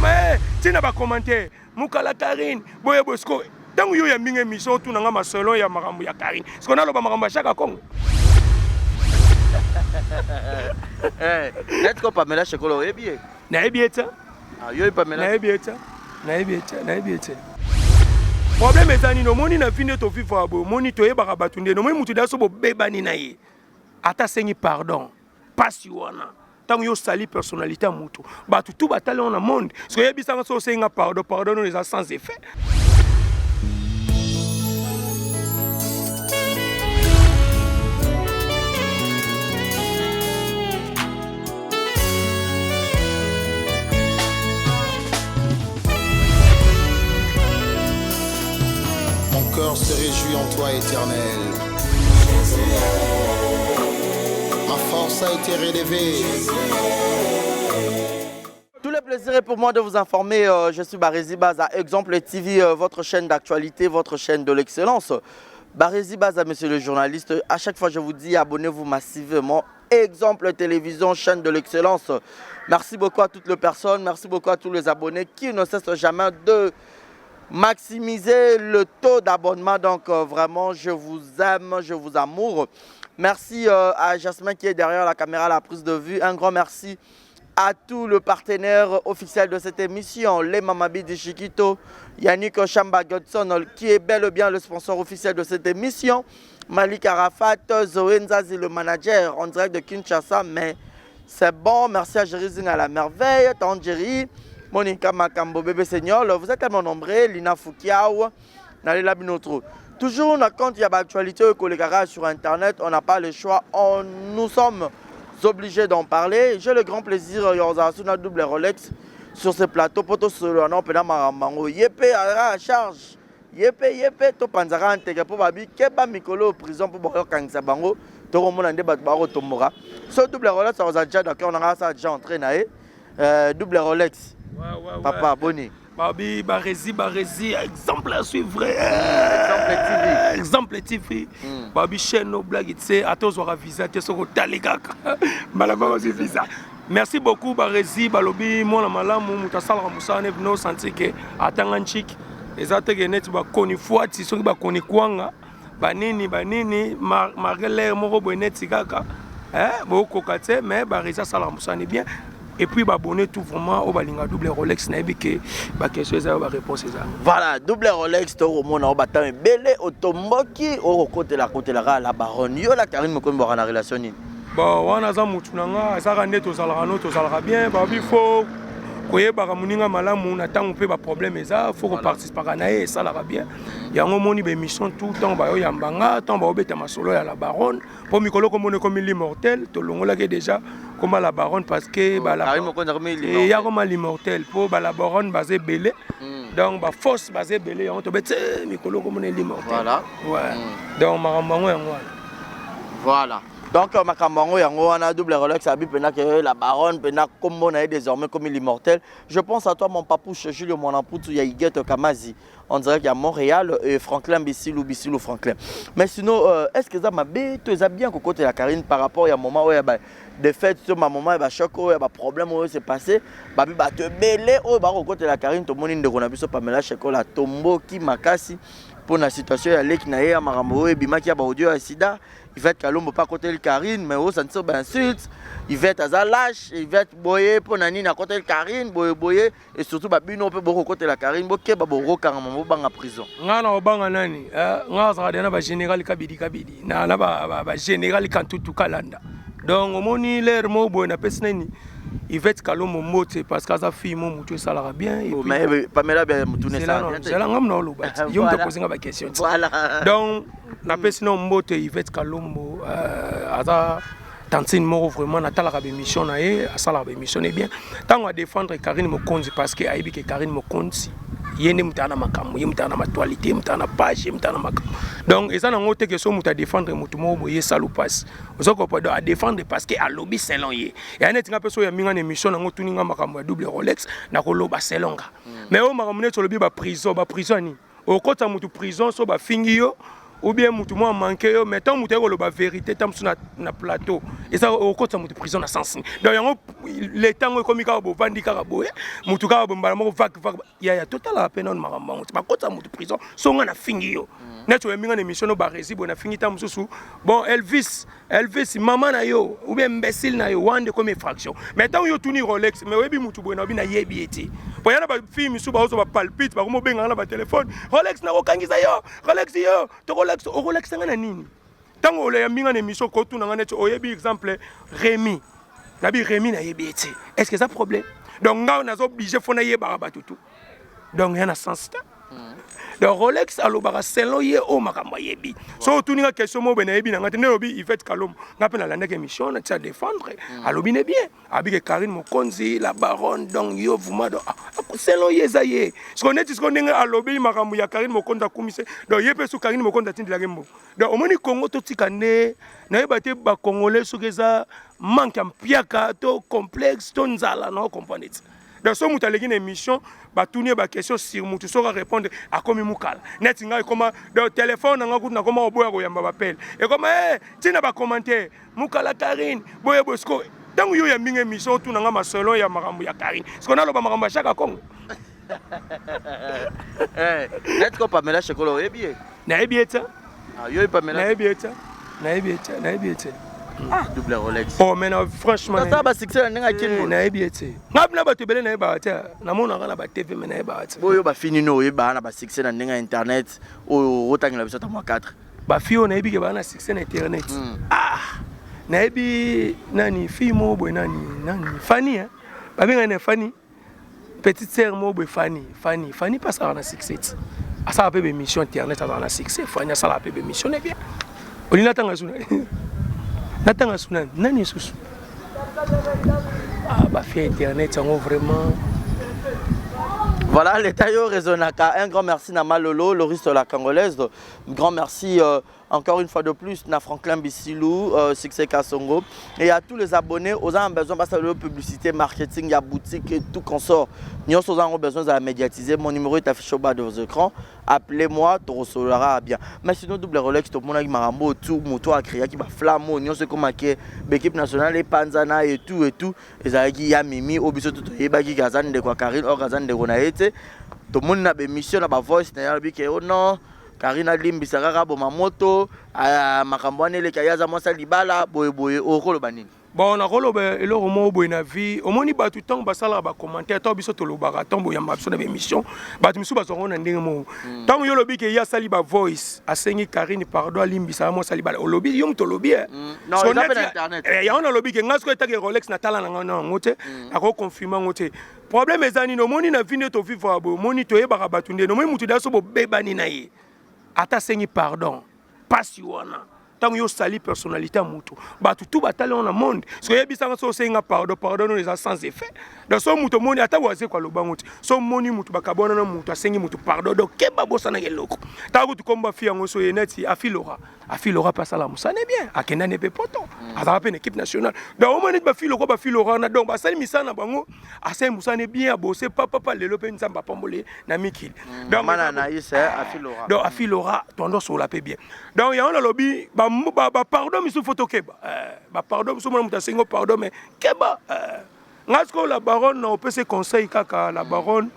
Okoma eh, ntina bacommentaire mukala Karine boye boye. Sikoyo ntango yo oyambi nga émission otuna nga masolo ya makambo ya Karine, sikoyo naloba makambo ya Shaka Kongo. Eh, neti ko Pamela Shekolo oyebi ye? Nayebi ye te. Ah, yo Pamela. Nayebi ye te. Nayebi ye te, nayebi ye te. Problème eza nini? Omoni na vie nde tovivaka boye, omoni toyebaka bato nde, omoni moto daso bobebani na ye ata asengi pardon, pasi wana ntango yo osali personnalité ya moto, bato tu batali yango na monde. Soki oyebisanga soki osengi nga pardon, pardon nono eza sans effet. Mon cœur se réjouit en toi, Éternel. Ma force a été relevée. Tout le plaisir est pour moi de vous informer. Je suis Barezi Baza, Exemple TV, votre chaîne d'actualité, votre chaîne de l'excellence. Barezi Baza, monsieur le journaliste, à chaque fois je vous dis abonnez-vous massivement. Exemple Télévision, chaîne de l'excellence. Merci beaucoup à toutes les personnes, merci beaucoup à tous les abonnés qui ne cessent jamais de maximiser le taux d'abonnement. Donc vraiment, je vous aime, je vous amoure. Merci à Jasmin qui est derrière la caméra, la prise de vue. Un grand merci à tout le partenaire officiel de cette émission, les Mamabi de Chiquito, Yannick Chamba Godson, qui est bel et bien le sponsor officiel de cette émission, Malik Arafat, Zoé Nzazi, le manager en direct de Kinshasa, mais c'est bon, merci à Jerry Zing à la merveille, Tangeri, Monica Makambo, bébé Seigneur, vous êtes tellement nombreux, Lina Foukiao, Nalela Binotro. Toujours, on a quand il y a l'actualité sur Internet, on n'a pas le choix, nous sommes obligés d'en parler. J'ai le grand plaisir, il y a double Rolex sur ce plateau, poto solo, non, pena marambango, yepe à charge, yepe, yepe, to panzara intégré pour babi, keba mikolo prison pour boyo kangisa bango, to romona nde bato baro tombora. Ce double Rolex, on a déjà d'accord, on a ça déjà entré nae. Double Rolex. Ouais, ouais, ouais. Papa, boni. Babi, Barezi, Barezi, exemple à suivre. Exemple TV. Exemple TV. Babi, chaîne no blague, tu sais, à tous aura visa, tu sais, au talikaka. Malama, aussi visa. Merci beaucoup, Barezi, Balobi, moi, la malamu, mutasala, musa, ne no senti que, atanga nchik, ezate que net, ba koni fuati, soki ba koni kwanga, ba nini, ba nini, malgré l'air moko boye neti kaka, hein, bo kokate, mais Barezi asala musa ne bien. Et puis, bah, abonné tout vraiment au balinga double Rolex, na que ba question eza ba réponse eza. Voilà, double Rolex to romona o batame belé otomboki o côté la côté la la baronne. Yo la Karine Mokondi ba na relation ni. Bon, wana za mutu na nga, ezaka nde tozalaka no tozalaka bien, ba bi faut koyebaka moninga malamu na ntango mpe ba problème eza, faut ko participer na ye esalaka bien. Yango moni ba émission tout temps ba yo yambanga, tant ba obeta masolo ya la baronne. Po mikolo komona ekomi l'immortel, tolongolaki déjà koma la baronne parce que ba la Karine Mokonzi akomi l'immortel. Eh, ya koma l'immortel po ba la baronne baza ebele. Donc ba force baza ebele yango tobeti mikolo komona l'immortel. Voilà. Ouais. Donc makambo yango yango wana. Voilà. Donc makambo yango yango wana double Rolex abi pena que la baronne pena kombo na ye désormais comme l'immortel. Je pense à toi mon papouche Julio Mwanamputu ya Higuette Kamazi. On dirait qu'il y a Montréal et Franklin Bissilou, Bissilou Franklin. Mais sinon, est-ce que ça m'a bien, tout ça bien qu'au côté de la Karine par rapport à un moment où il y a des fêtes sur ma maman, il y a choc, il y a problème où c'est passé. Bah, bah, te belé, oh, bah, au côté de la Karine, tout le monde est de Pamela Chekola, Tombo, qui Makasi, pour la situation, il y a l'équipe, il y a Marambo, il y a Bima qui a audio à Sida. Yvette Kalombo pas côté de Karine, mais oh, ça ne sert pas insulte. Yvette Aza lâche, Yvette Boye, pour Nani, à côté de Karine, Boye, Boye. Et surtout, bah, bino pe boko côté la Karine, boke ba boko kanga mamo banga prison. Nga na obanga nani? Nga azaka na ba général Kabidi Kabidi, na na ba, ba, ba général Kantutu Kalanda. Donc omoni l'air mo boye na pesi nani? Yvette Kalombo mbote parce que aza fille mo mutu esalaka bien et Oh, puis mais Pamela bien mutu ne C'est sala là, bien. c'est là ngam na oloba. Yo mutu Voilà. poser nga ba question. Voilà. Donc na pesi na mbote Yvette Kalombo, aza tantine moko vraiment natalaka ba émission na ye, asalaka ba émission na bien. Tango a défendre Karine Mokonzi parce que ayebi que Karine Mokonzi ye nde mutu ana makambo, ye mutu ana actualité, ye mutu ana page, ye mutu ana makambo. Donc eza nango te que so mutu a défendre mutu moko boye salu passe. Ozo comprendre donc a défendre parce que a lobby selon ye. Ya neti nga pe so ya minga na émission nango tuni nga makambo ya double Rolex na ko loba selon nga. Mais o makambo neti olobi ba prison, ba prison ni. Okota mutu prison so ba fingi yo. Ou bien mutu mwa manque yo, mais tant mutu ayekoloba vérité ta mosusu na plateau, eza okotisa mutu prison na sens nini? Donc yango leta yango ekomi kaka bovandi kaka boye, mutu kaka boye mbala moko vague vague. Yaya, totalaka mpe nano makambo yango te. Bakotisa mutu prison so nga nafingi yo, neti oyambi nga na émission no Baresi boye, nafingi ta mosusu, bon, Elvis, Elvis mama na yo ou bien imbécile na yo, wana ekomi infraction. Mais ntango yo otuni Rolex, mais oyebi mutu boye, naobi nayebi ye te, po ya na bafille misusu baozwa bapalpite, bakomi obenganga na batelefone: "Rolex, nakokangisa yo, Rolex, yo tokolakisa." Okolakisa nga na nini? Ntango oleyambi nga na émission, kotuna nga neti oyebi exemple Rémi, nabi Rémi nayebi ye te, est ce que eza problème? Donc nga naza obligé fo nayebaka bato tu? Donc ya na sens te. Donc Rolex alobaka selon ye oyo makambo ayebi. So otuni nga question moko boye, nayebi na nga te. Nde olobi Ivete Kalombo, nga mpe nalandaki émission na tia défendre, alobi ne bien, abike Karine Mokonzi la baronne. Donc yo vuma, donc selon ye eza ye. Siko neti siko ndenge alobi makambo ya Karine Mokonzi, akumise. Donc ye mpe so Karine Mokonzi atindelaki mbo. Donc omoni Congo, totika nde nayeba te Bacongolais soki eza manque ya mpiaka to complexe to nzala na ocomprendre ti. Donc so moto aleki na émission, batuni ye baquestion sur motu, soki arépondre, akomi mokala neti ngai. Ekoma donc telefone na ngai kutu nakoma koboya koyamba bapele, ekoma e ntina bacommentaire mokala Karine boye boye. Siko ntango yo oyambi nga émission, otuna nga masolo ya makambo ya Karine, siko naloba makambo ya Chaka Congo? Neti ko Pamela Shekolo, oyebi ye? Nayebi ye te. Ah, yo Pamela? Nayebi ye te, nayebi ye te, nayebi ye te. Ah, double Rolex. Oh, mais na franchement Tata basuccès na ndenge akini. Nayebi ye te. Ngai mpena bato ebele nayebaka te, namonaka na batv, mais nayebaka te. Boyo bafini no oyebaka na basuccès na ndenge ya internet oyo otangela biso ata mwa 4? Bafille oyo nayebi ke baa na succès na internet, ah, nayebi nani, fille moko boye, nani nani, Fani, hein? Babengani na Fani, petite sœur moko boye, Fani, Fani, Fani mpe asalaka na succès ti asalaka mpe bémission internet, azalaka na succès. Fani asalaka mpe bémission ne bien. Olingi natanga su, natanga su nani nani lisusu? Ah, bafille internet yango vraiment. Voilà, l'état yo raisonnaka. Un grand merci na Malolo, Loris la Congolaise. Un grand merci encore une fois de plus na Franklin Bissilou, Succès Kassongo. Et à tous les abonnés, aux gens besoin parce que publicité, marketing, il y a boutique et tout consort. Nous avons besoin de la médiatiser. Mon numéro est affiché au bas de vos écrans. Appelez-moi, tu recevras bien. Mais sinon, double Rolex, tout le monde a marambo, tout, moto a créé, qui va flammo, nous sommes comme l'équipe nationale et Panzana et tout et tout. Ezalaki ya Mimi oyo biso to toyebaki ke aza ndeko ya Karine, or aza ndeko na ye te. Tomoni na bémission na bavoice na ye, alobi ke o non, Karine alimbisa kaka, boma moto makambo wana eleka, ye aza mwasi ya libala boyeboye. Okoloba nini? Bon, nakoloba eloko moko boye na vie. Omoni bato ntango basalaka bacommentaire, ntango biso tolobaka, ntango boyamba biso na bémission, bato misusu bazwaka na ndenge moko. Ntango yo olobi ke ye asali bavoice, asengi Karine pardon, alimbisaka mwasi alibala, olobi yo moto olobi. Yango nalobi ke ngai sikoyo etake Rolex, natala na ngai na yango te, nakoconfirme yango te. Problème eza nini? Omoni na vie nde tovivre boye, omoni toyebaka bato nde omoni motu da so bobebani na ye, ata asengi pardon, pasi wana. Ntango yo osali personnalité ya motu, bato tu batali yango na monde. Soki oyebisanga so osenga pardon, pardon nono eza sans effet. Donc so moto omoni ata wazeko alobango te, so omoni motu bakabwana na motu, asengi motu pardon, donc keba, bosanaka eloko. Ntango kutu kombo afi yango so ye neti Afilora, Afilora mpe asala mosala bien, akenda ne mpe poto, azalaka mpe na équipe nationale. Donc omoni neti bafille lokwa bafilora wana, donc basali misala na bango, asali mosala ne bien, abose papapa, lelo mpe Nzambe apamboli na mikili. Donc donc Afilora tondo sola mpe bien. Donc yango nalobi, bapardon misusu fo tokeba, bapardon misusu mona moto asengi pardon, mais keba. Ngai sikoyo la baronne na opesi conseil kaka. La baronne,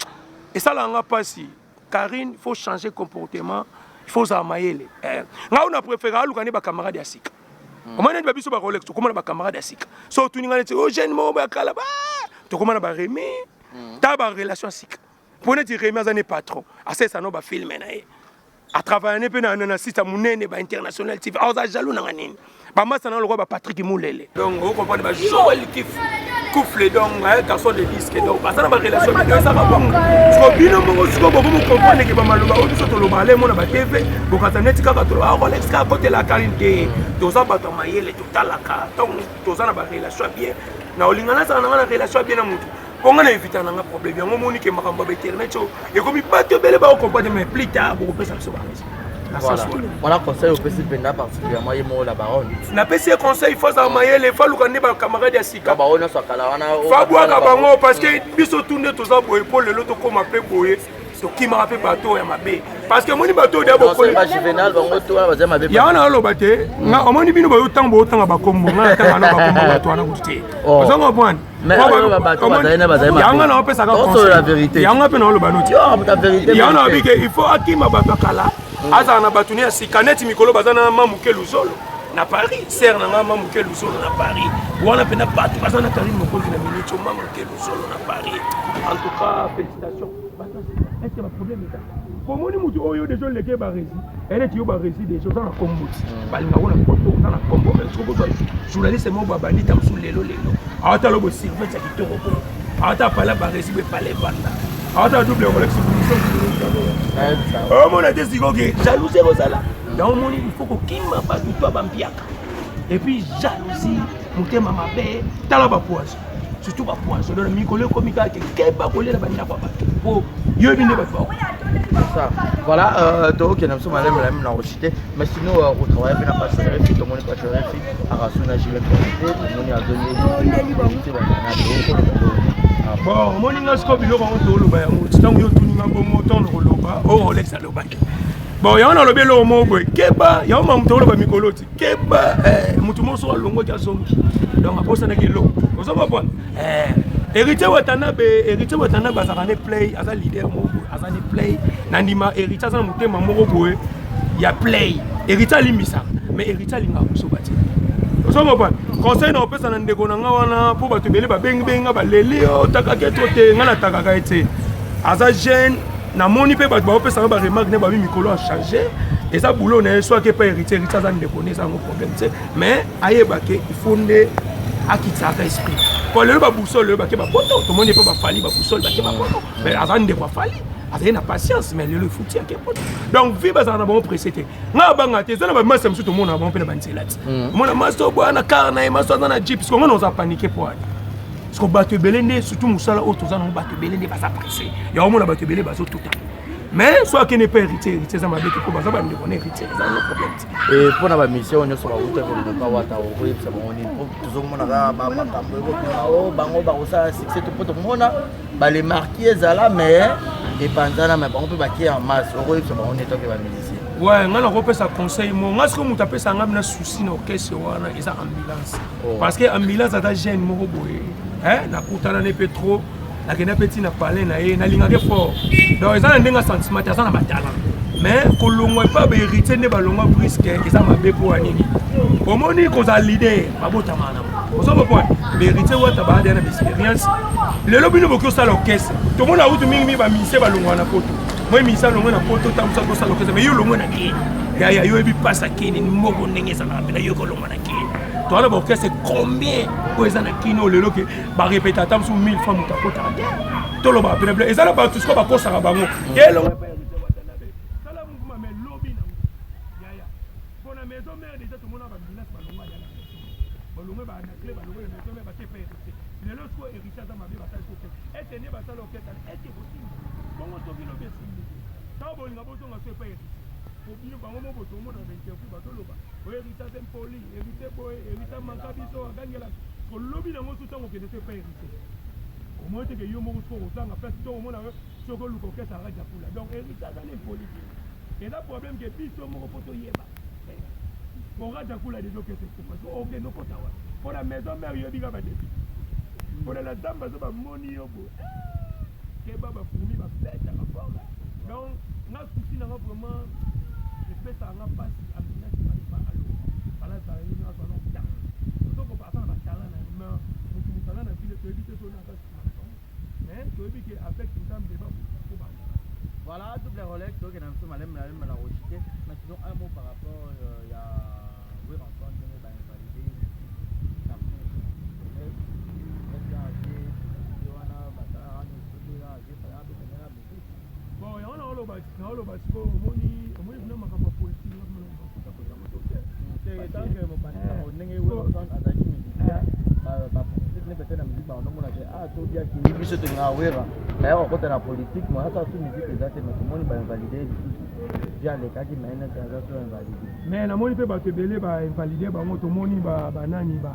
esalaka nga mpasi. Karine, faut changer comportement, il faut ozala mayele. Ngai oyo na préféré aluka nde bacamarade ya sika. Omoni neti babiso barolex, tokóma na bacamarade ya sika. So otuni ngai neti o jeune moko boya kala, tokóma na baremi ta barelation ya sika, mpo neti Remi aza ne patron, asalisa no bafilme na ye, atravaille ne mpe na site ya monene bainternational TV. Aza jaloux nanga nini? Bamasa na lokwa bapatrik Mulele, donc ocomprendre bajoel Kif Kufle, donc garçon de disque. Donc baza na barelation bino ezaka bongo. Siko bino moko siko bokomo comprendre ke bamaloba oyo biso toloba ale mona batv, bokaza neti kaka toloba Rolex kaka kotela Karine te. Toza bato ya mayele, totalaka. Ntango toza na barelation ya bien na olinga, nazala nanga na relation ya bien na motu, mpo nga na évita nanga problème. Yango omoni ke makambo ya bainternet oyo ekomi bato ebele bakocomprendre, mais plus tard bokopesa biso baraison. Voilà conseil opesi mpenza particulièrement ye moko la baronne. Napesi ye conseil, fo azala mayele, fo aluka nde bacamarade ya sika. Bango nyonso akala wana. Fo abwaka bango, parce que biso tu nde toza boye mpo lelo tokóma mpe boye. Tokimaka mpe bato oyo ya mabe, parce que omoni bato oyo yango naoloba te. Omoni bino boyo, ntango bootanga bakombo, nga natanga na bakombo bato wana kutu te. Ozo comprendre? Yango naopesaka, yango mpe naoloba noti, yango naobi ke il faut akima bato ya kala, azala na bato ne ya sika. Neti mikolo baza na Mamuke Luzolo na Paris, sœur na nga Mamuke Luzolo na Paris wana mpena, bato baza na Karine Mokonzi na minute. Mamuke Luzolo na Paris, en tout cas félicitations. Est-ce que baproblème eza? Komoni motu oyo déjà oleke Baresi, eneti yo Baresi déjà oza na kombo ti balingako na poto, oza na kombo. Mais soki ozwa journaliste moko babandi ta mosusu lelo lelo, awata lobo survêt ya kitoko po awata pala Baresi bo epala evanda, awata double Rolex, omona te. Sikoke jalousie ekozala yango. Omoni, il faut kokima bato to bampiaka et puis jalousie, motema mabe. Tala bapoison, surtout bapoison. Donc mikolo ekomi kaka keba kolela bandako ya bato, po yoyebi nde bato bao. Ça. Voilà, tokende biso maleme na na kochite. Mais sinon otravaille mpe na Pacho RFI. Tomoni Pacho RFI akasuna Gile te, tomoni azongi. Bon, omoni nga sikoyo biloko yango toloba yango ntango yo otuninga bongo, ntango koloba oyo Rolex alobaki. Bon, yango nalobi eloko moko boye: keba yango ma moto oloba mikolo ti keba. Motu moko soki alongwaki, azongi, donc abosanaki eloko. Ozo comprendre? Héritier Watanabe, Héritier Watanabe azalaka ne play, aza leader moko boye, aza ne play na ndima. Héritier aza na motema moko boye ya play. Héritier alimbisaka, mais Héritier alingaka kosoba te. Ozo comprendre? Conseil na opesa na ndeko na nga wana, mpo bato ebele babengibenga, baleli otakaki to te. Nga natakaka ye te, aza jeune. Namoni mpe bato baopesanga baremarque ne babi mikolo achange, eza boulot na ye. So ake pa Héritier, Héritier aza ndeko ne, eza yango problème te. Mais ayeba ke il faut nde akitisaka esprit po lelo babusole oyo bake bapoto, tomoni mpe bafali babusole bake bapoto. Mais aza ndeko, afali, azali na patience. Mais lelo efuti, ake poto. Donc vi bazala na bango pressé te. Nga abanga te, eza na bamasa mosusu tomona bango mpe na banzela ti omona maso boya na car na ye, maso aza na jeep. Siko nga na oza paniqué po ani? Parce bato ebele nde, surtout mosala oyo toza nango, bato ebele nde baza pressé ya omona bato ebele bazotuta. Mais so akende mpe Héritier, Héritier eza mabe te, mpo baza bandeko na Héritier, eza no problème te. Mpona bamission oyo nyonso bauta koluka Wata, okoyebisa bango nini? Po tozomona kaka bamakambo ekokima o bango bakosala succès te, mpo tomona balemarki ezala mais epanzana, mais bango mpe bakie en masse. Okoyebisa bango nini toke bamusicien? Ouais, nga nakopesa conseil mo nga sikoyo, moto apesa nga na souci na orchestre wana eza Ambulance. Parce que Ambulance aza jeune moko boye, nakutana ne mpe trop, nakenda mpe ntina palin na ye, nalingaki fort. Donc eza na ndenge ya sentiment te, aza na batalent. Mais kolongwa epa bahéritier nde balongwa brusque eza mabe. Mpo ya nini? Omoni, kozala leader babotamaka nango. Ozo comprendre? Bahéritier Wata baadea na baexpérience. Lelo bino boki osala orchestre, tomona autu mingimingi bamusicien balongwa na poto. Moi musicien alongwe na poto, ntango mosu akosala orchestre, mais yo olongwe na keni yaya, yo oyebi mpasi akeni moko ndenge ezalaka mpena. Yo kolongwa na keni, toza na baorchestre combien oyo eza na kini oyo lelo ke barepeta ata mosusu 1000 francs, moto akotaka te. Tolobaka pene pene, eza na bato sikoyo bakosaka bango elongo sala mouvement, mais lobi nango yaya mpona Maison Mère déjà tomona baambulance balongwa ya na maison, balongwe baanaclé, balongwe na Maison Mère, bake pe Héritier. Lelo sikoyo Héritier aza mabe, basali soki ete nde basala orchestre ete kosimba bongo. Soki lobi esimbi te, ntango bolinga bozonga so epai Héritier, po bino bango moko tomona na interview bazoloba oyo Héritier aza impoli, Héritier boye, Héritier manka biso, agangela. Kolobi nango so ntango okende so epai Héritier, omoni teke yo moko sikoyo kozanga place to omona soki oluka orchestre araja kula. Donc Héritier aza na impoli te, eza problème ke biso moko mpo toyeba. Bon, raja kula déjà orchestre ekufa, so okende okota wana mpona Maison Mère, yoyebi kaka badebi mpona na zamba so bamoni yo boye, keba, bafourmi babetaka fort. Donc nga souci nanga vraiment epesaka nga mpasi, Ambulance balipa alonga balazala ye nyonso azwa na ozokopa, aza na batalent na ye. Mais motu moto aza na ville, toyebi te so na aza nsima na bango, mais toyebi ke avec Nzambe bapo bango. Voilà, double Rolex, donc na biso maleme na na rochite. Mais sinon un mot par rapport ya Werrason, ndenge ba invalidé sa cour constitutionnelle, wana basala musique. Bon, yango naoloba, naoloba sikoyo, omoni, omoni kuna makambo ya politique te. Tant que mopanzi ndenge Werrason azalaki musicien, bapolitique ne peut-être na musique bandomona ke ah, tobiaki biso tolingaka Wera, naya kokota na politique mo asa su musique eza te. Mais tomoni bainvalide lisusu vi alekaki, mais neti aza so invalide. Mais namoni mpe bato ebele bainvalide bango, tomoni banani ba.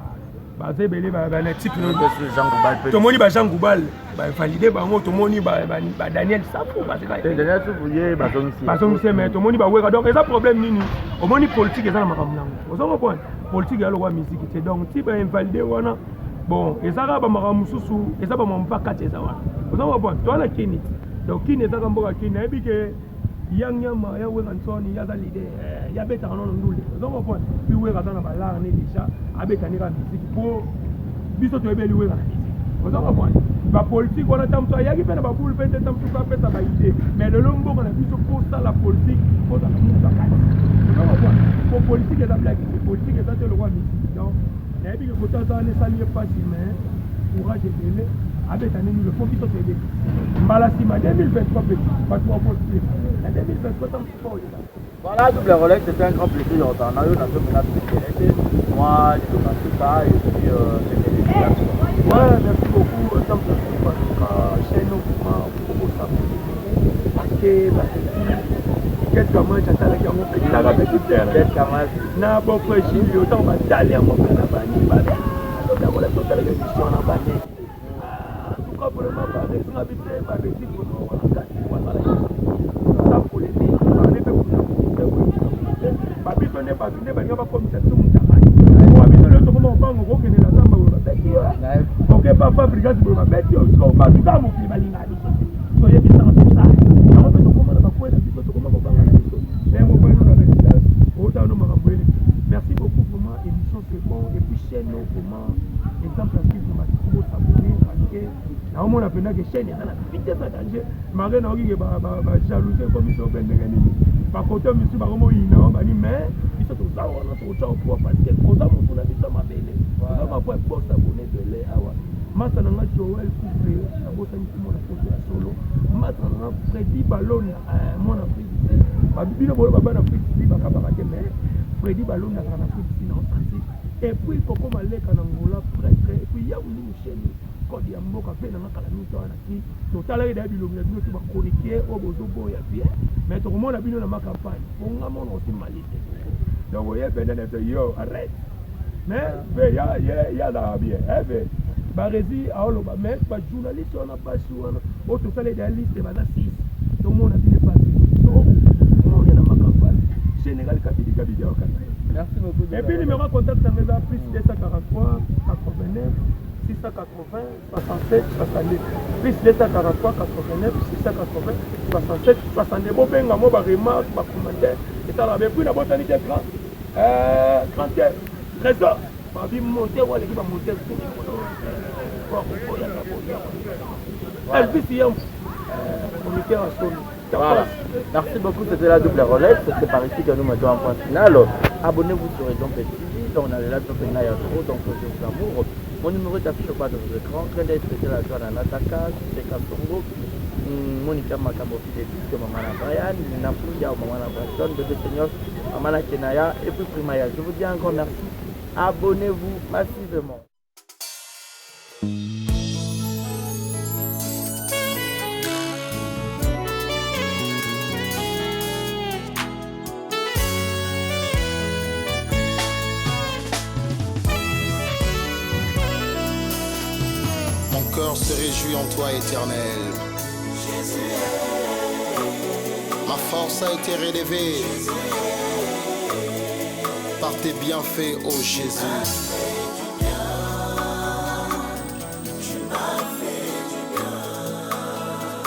Baza ebele bana type tomoni ba Jean Goubal bavalide bango, tomoni ba Daniel Safu bazongisi, mais tomoni baweka. Donc eza problème nini? Omoni, politique eza na makambo nango, ozo comprendre? Politique ya lokwa musique te. Donc ti bainvalide wana, bon, eza kaka bamakambo mosusu, eza bamakambo mpa kati eza wana, ozo comprendre? Toza na Kini, donc Kini ezaka mboka Kini. Nayebi ke ya nyama ya Wera Nsoni, ya aza leader, ya betaka nono ndule, ozo comprendre? Puis Wera aza na balare ne déjà, abeta nde kaka musique, po biso toyebeli Wera na musique, ozo comprendre? Bapolitique wana, ta mosu ayaki mpe na babulu mpe te, ta mosusu apesa baidée. Mais lelo mboka na biso, kosala politique, kozala mutu akati, ozo comprendre? Po politique eza blague te, politique eza te lokwa musique. Donc nayebi ke kota aza wana, esali ye mpasi, mais courage ebele, abeta nde ndule, po biso toyebeli. Mbala nsima 2023 mpe bato bapostule na 2023, ta mosusu oyeba. Voilà, Double Rolex, c'était un grand plaisir de retarder. On a fait moi, je pas, et puis c'était des Ouais, merci beaucoup. Tant que chaîne vraiment pour parce que quelques match atalaki yango mpe taka petit frère na bon frère Gilles, ntango batali yango mpe na bani babe totalaka émission na bani. En tout cas, vraiment, baresinga biso babeti vraiment wana kati basala sans polémique, bane mpe kuna babiso nde bato nde balinga bakomisa biso mutakani. Babiso lelo tokoma kobango kokende na zamba boye, babeti yo, oke pa Fabrigas boye, babeti yo. So bato kaka mokili balingaka biso te, toyebisaka tosala yango mpe tokoma na bakwela biso, tokoma kobanga na biso ndenge okweno na résidence otano makambo eleki. Merci beaucoup, vraiment, émission c'est bon. Et puis chaîne vraiment exemple à suivre, bato bosabonner, parce que naomona mpenza ke chaîne eza na vitesse ya danger. Mare naoki ke bajalousie ekomi so mpe ndenge nini, bakote misu bakomoyina o bani, mais biso toza wana, tokotya opoa, parce que oza motu na biso mabele, oza mapoi. Bosabonner ebele awa. Masa na nga Joel Coupe, nabosani komona foto ya solo. Masa na nga Fredi Balona, mwana Afrique du Sud, bino boyo baba na Afrique du Sud bakabaka te, mais Fredi Balona azalaka na Afrique du Sud na osanti. Et puis koko maleka na Ngola prêtre, et puis ya Wili Musheni, code ya mboka mpe nanga kala mingi wana ti totalaki daya bilongi na bino to bachroniqueur oyo bozoboya bien, mais tokomona bino na macampagne ponga mona osi malite. Donc oyebende na biso yo, arrête, mais mpe ye azalaka bien eve Baresi aoloba. Mais bajournaliste wana, basi wana oyo tosala daya liste, baza 6, tomona bino epasi so mone na macampagne. Général Kabidi Kabidi aokanga. Merci beaucoup. Et puis numéro de contact na eza plus 243 89 680 67 62, plus 243 89 680 67 62. Bobenga mo baremarque, bacommentaire esalaka. Et puis nabotani te, grand grand trésor babi monter oyo aleki bamonter. Elvis Yamfu, chroniqueur ya solo. Voilà. Merci beaucoup, c'était la Double Rolex. C'est par ici que nous mettons un point final. Abonnez-vous sur Exemple TV. Donc, on a là, trop, donc je vous amour. Mon numéro est affiché au bas de vos écrans. Clin d'œil spécial à Joanna Nataka, Seka Songo, Monica Makambo Fidélis, Maman Brian, Nina Pouya, Maman Braston, Bébé Seigneur, Maman Kenaya, et puis Primaya. Je vous dis un grand merci. Abonnez-vous massivement. Mon cœur se réjouit en toi, Éternel. Ma force a été relevée par tes bienfaits, ô Jésus.